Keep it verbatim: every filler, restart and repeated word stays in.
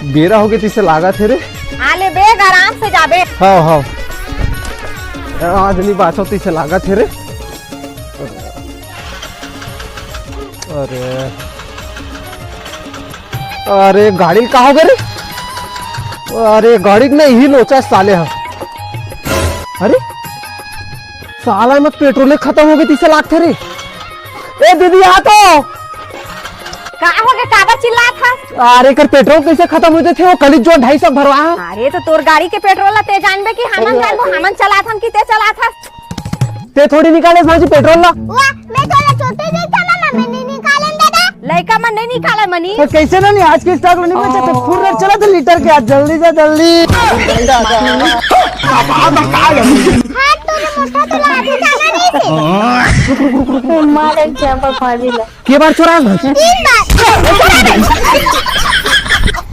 बेरा होगे तइसे लागत हे रे। आ ले बेग, आराम से जाबे। हव, हव। आज नइ बाचव तइसे लागत हे रे। अरे, अरे, गाड़ी ल का होगे रे? अरे, गाड़ी ल नइ, इही लोचा साले ह। अरे, साला म पेट्रोले खतम होगे तइसे लागथे रे। ए दीदी, आ तो। का होगे, काबर चिल्लात हस? अरे, एकर पेट्रोल कइसे खतम हो जाथे? वो कलित जो ढाई सौ भरवा। अरे, त तोर गाड़ी के पेट्रोल ला तैं जानबे कि हमन जानबो, हमन चलात हन कि तैं चलात हस? तैं थोड़ी निकाले भांजी पेट्रोल ला। वाह, मैं तोला छोटे लइका मन ला मैं नइ निकालन दादा। लइका मन नइ निकाले मनी। त कइसे ना नइ, आज के स्टॉक ला नइ बेचत हे, फुल रेट चलत हे लीटर के, आज जल्दी जा जल्दी। हाथ तोरे मोटा तो लाठी जाना नइ से। मारे चंपा भाभी ला। के बार चोरा भांजी? तीन बार।